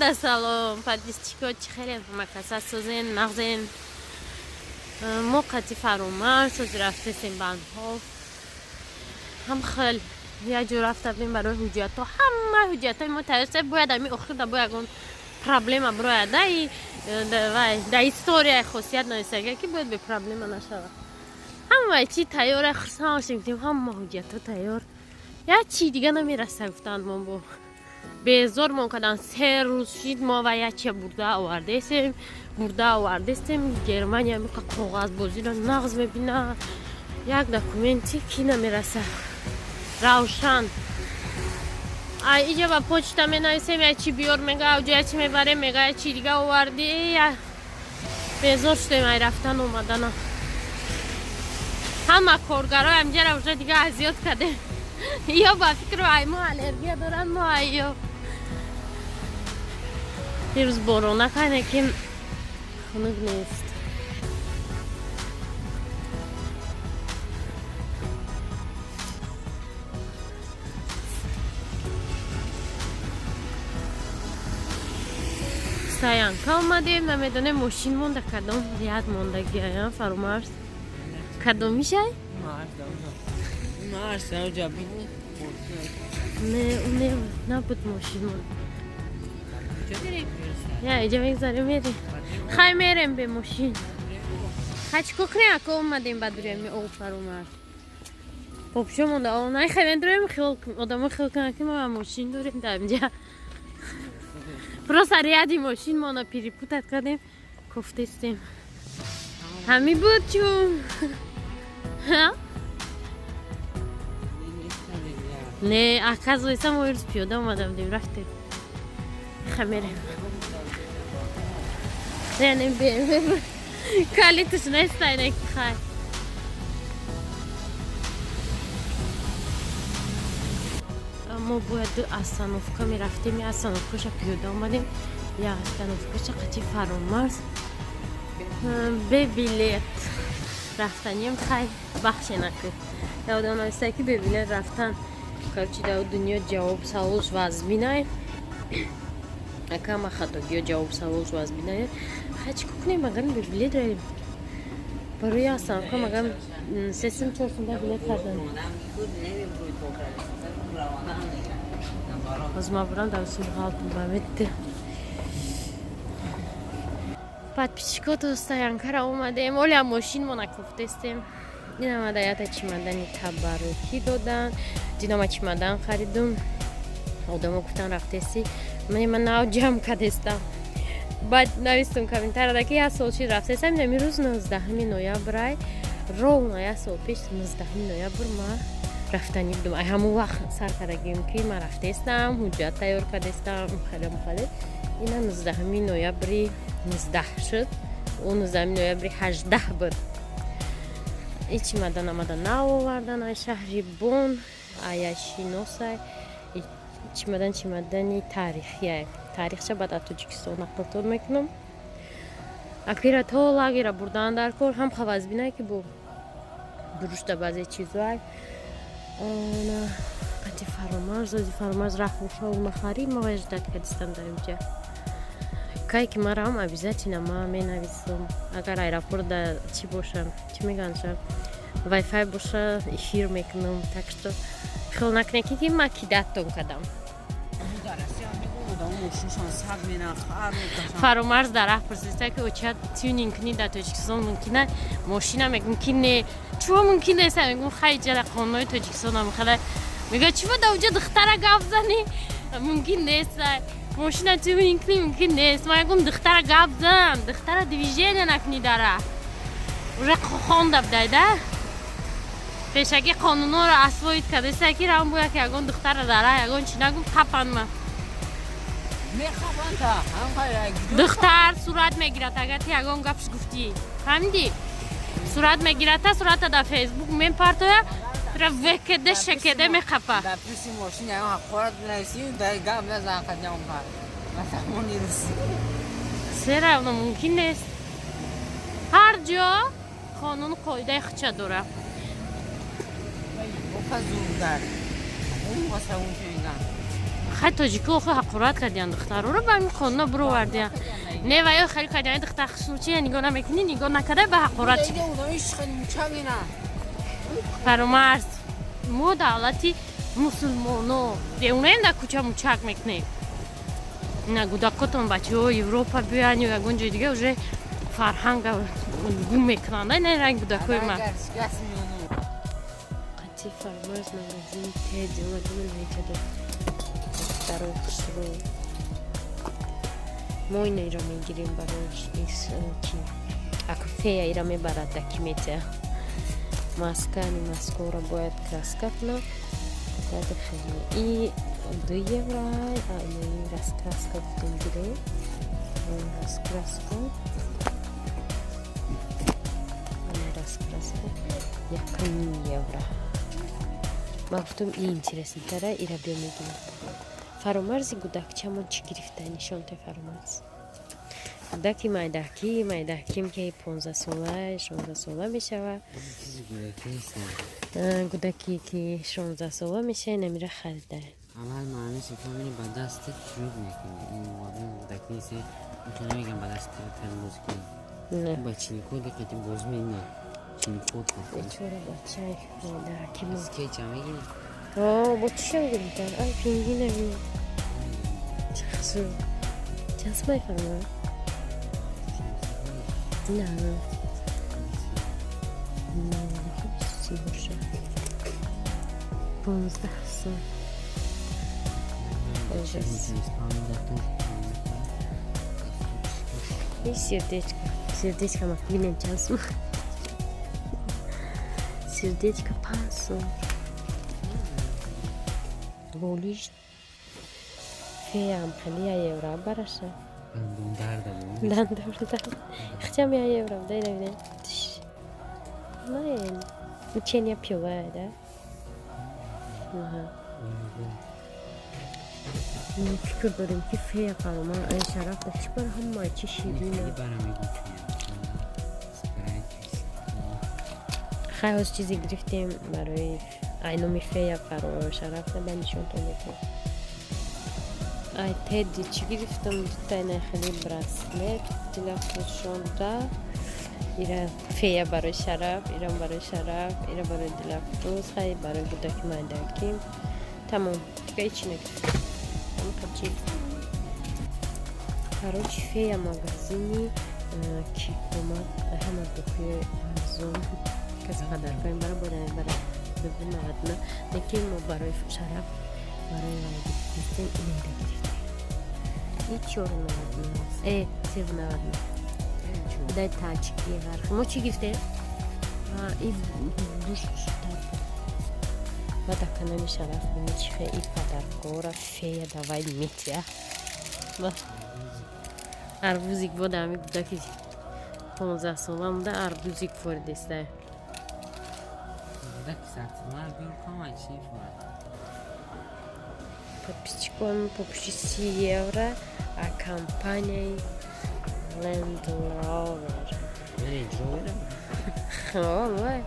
Ҳамада салом, подписчико, чӣ хеле макаса, созен, нағзен? Мо қати Фаромарз сози рафтесем Bahnhof. Ҳам хел як ҷо рафта будем барои ҳуҷҷатҳо. Ҳама ҳуҷҷатҳои мо тайёр шуда, бояд ами охирда бо ягон проблема бирояд. Да историяи хосият нависага, ки бояд бе проблема нашавад. Ҳамаи чи тайёра, хурсанд шудем, гуфтем, ҳама ҳуҷҷатҳо тайёр, як чи дига намераса, гуфтанд. Мо бо безормон кардан, 3 рӯз шид, мо ва якча бурда овардесем, бурда овардестем. Германия миқа коғазбозиро нағз мебина, як документи ки намераса, равшан. Ай иҷа ба почта менависем, як чи биёр мега, уҷа як чи мебарем мега, як чи дига оварди. Безор шудем ай рафтан омадана. Ҳама коргарои амҷара уже дига азёт кардем. Ё ба фикру ай мо аллергия доранд, мо ай ё. Дирӯз борона кайне, ки хунук нест. Стоянка омадем, намедонем, мошин монда, кадом ряд мондагиая. Фарумарз, кадомишай? Не, не набуд мошин мон. Я иҷа мегзарем, мерем. Хай, мерем бе мошин. Хай, чӣ кор кунем? Ако омадем ба дуреми об, Фарумарз, попшо монда. Най, хай, медурем, одамо хел кунанд, ки мо мошин дорем дар инҷа. Просто ряди мошин мона перепутать кардем, кофтестем. Ҳами буд чун не, оказывается, мо ирӯз пиёда омада будем, рафтем. Ха, мерем. Не, не, бе калиташ нестай, не. Хай, мо бояд ду остановка мерафтем. Я остановкаша пиёда омадем, я остановкаша қати Фаромарз бе билет рафтанем. Хай, бахше накун, ёдам нависта, ки бе билет рафтан, короче, дар дунё ҷавоб саволш вазбинай. Акама хатогиё ҷавоб саволш вазбинай. Хай, чӣ кор кунем? Магар бе билет равем? Барои остановка магар 3 сум, 4 сум да билет хардан. Ҳозир ман бурам дар усул ғалб бамедде. Подписчико, то стоянкара омадем, оля мошин мо накуфтестем. Ин омада ята чемодани табаррукӣ додан. Динома чемодан харидум. Одамо гуфтан, рафтеси, ман нав ҷамъ кардестам. Баъд навистум комментарияда, ки як сол шид рафтесам. Инами рӯз 19 ноябрай, ровно як сол пеш, 19 ноябр ма рафтанӣ будум. Ай ҳамон вақт сар кардагим, ки ман рафтестам, ҳуҷҷат тайёр кардестам, хеле мухале. Ина 19 ноябри 19 шуд, ӯ 19 ноябри 18 буд. И чемодан омада нав овардан ай шаҳри Бон, аяшиносай. Чемодан чемодани таърихия. Таърихша баъд аз Тоҷикистон нақлтон мекунам. Акира то лагера бурдан дар кор ҳам хавазбинае, ки бо дурушта баъзе чизоай. Қати Фаромарз, ози Фаромарз рафт, махарид. Ма ждать кардистам дар инҷа. Кай ки ман равам, обязательно ма менависам. Агар аэропорт да чӣ боша, чӣ меганша, вайфай боша, эфир мекунам. Так что хел накунед, ки ма кидаттон кардам. Фаромарз дар раҳ пурсиста, ки оча, тюнинг кунӣ дар Тоҷикистон мумкина мошина? Мегум, ки не, чӯ мумкин нест. Мегум, хай, ҷара қонунои Тоҷикистон амхала. Мега, чӯ да уҷа духтара гап занӣ мумкин нест, мошина тюнинг кунӣ мумкин нест. Ма мегум, духтара гап зан, духтара движение накунӣ дар раҳ. Уже хонда будай да, пешакӣ қонунҳоро освоить кардаиста, ки равм бояд, ки ягон духтара дар раҳ ягон чи нагум, қапанма. Духтар сурат мегирад, агар ти ягон гапш гуфтӣ, фаҳмидӣ? Сурат мегирад, та сурата дар Фейсбук мепартоя, ра вкд шкд мехапа. Дар пишти мошин ягон ҳақорат бинависӣ, гап назан, қадям ба замони русӣ. Всё равно мумкин нест. Ҳар ҷо қонуну қоидаи худша дора. Бока зурдар. Хай, тоҷико охи ҳақорат кардиян духтароро, ба ҳамин қонуна буровардиян. Не, ва ё хеле кардиян, духтар хушнучия нигоҳ намекунӣ, нигоҳ накарда ба ҳақорат. Фаромарз, мо давлати мусулмоно деунаем, дар кӯча мучак мекунем. На гудакотон, бачаҳо Европа биёян ё ягон ҷои дига, уже фарҳанга гум мекунанд. На ранг гудакои ма. Қати Фаромарз магазини Теди омадем. Наиҷада духтарои хушрӯ, мо инаиро мегирем барои ки аку фея ира мебарад, даки метия маска, ни маскаро бояд краска кунам. Баъд хеле и 2 евро, инаи раскраска гуфтем, гирем раскраску. Раскраска 1,5 евро. Ман гуфтам, и интересный тара, ира биё мегирем. Фаромарзи гудакчамон чӣ гирифта, нишон те. Фаромарз, гудаки майдаки майдаким, ки 15-сола, 16-сола мешавад. Гудаке ки 16-сола мешава, намира харида. Аввал маъниси фамили ба дасти чӯб мекунӣ. Ин гудак нест, мегам, ба дасти бозӣ кунӣ, ба чиникот диққати боз мена чиникот. Бечора бачаи майдакимо. Скетча мегирӣ? Бо чишам гирифтан? Ай, пингвина бин, чӣ часмай, фарма. На, си боша, 15 сом. Ужас. И сердечко. Сердечко ма бинем чанд сум. Сердечко 5 сум. Болиш феям хеле 1 евро бараша. Дандорда. Ихтиям 1 евро, дай бинем. Не, учения пила, да? Ага. Фикр дорем, ки фея фарома ай шараф да чӣ бара ҳама чи ширина. Хай, ҳоз чизе гирифтем барои айноми фея шараф да, ба нишонтон метавон. Ай Теди чӣ гирифтам? Дутай хеле браслет дилафрӯзшонда. Ира фея барои шараф, ирам барои шараф, ира барои дилафрӯз, хай, барои гудаки майдаки. Тамом, дига ҳечи нагирифтам. Чиз. Короче, фея магазини ки омад, ҳама духи арзон касе подарка мебара, бояд мебара 2,99. Лекин мо барои шараф, барои вай гирифтем, инайда гирифтем. И 4,99, 3,99. Дай тачки ҳар мо чӣ гирифтем? И душ хуштар. Ва дар канали шараф бини чӣ хел и подаркора фея давай метия. Арбузик бода, ҳами гудаки 15-сола буда, арбузик форидеста. Гудаки садсола бин кама чӣ форад. Подписчикон, попши 30 евро, а компанияи Land Rover. Range Rover? Вай.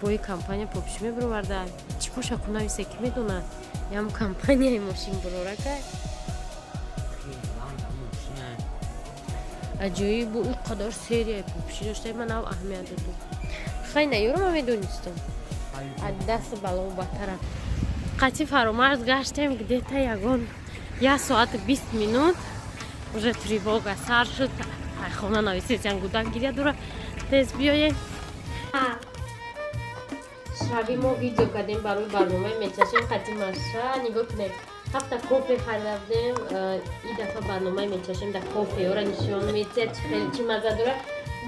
Бои компания попши мебуроварда. Чӣ боша, ку нависе, ки медонад? Ям компанияи мошин буроракай. Ланда мошина. Аҷоиб, бу ӯ қадар серияи попши дошта, ман ав аҳамият додум. Хай, на ёро, ман медонистам. Аз даст бало батара. Қати Фаромарз гаштем где-то ягон 1 соату 20 минут, уже тревога сар шуд. Ай, хона нависесян, гудак гиря дура, тез биёем. Шаби мо видео кардем барои барномаи мечашем қати Маша. Нигоҳ кунем, ҳафта кофе харида будем. И дафъа барномаи мечашем да кофеёра нишон метиҳад, чӣ хеле чӣ мазза дорад.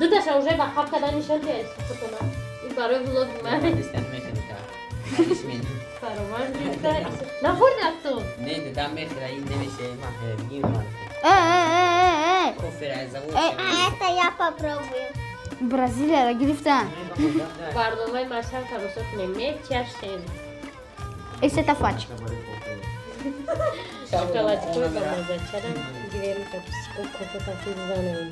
Дуташа уже ба хаб кардан нишон тиҳад худтона. И барои влоги ман Фаромарз гирифта. Нафурди афтод. Не, дадам мехӯра, ин намеша, ман хӯрдагим. Э, э, Кофе аз завод. э, э, это я попробую. Бразилияра гирифтан. Барномаи Маша тамошо кунем, мечашем. Это фач. Шоколадкои бамаззачара гирем, капсико, кофе қати занем.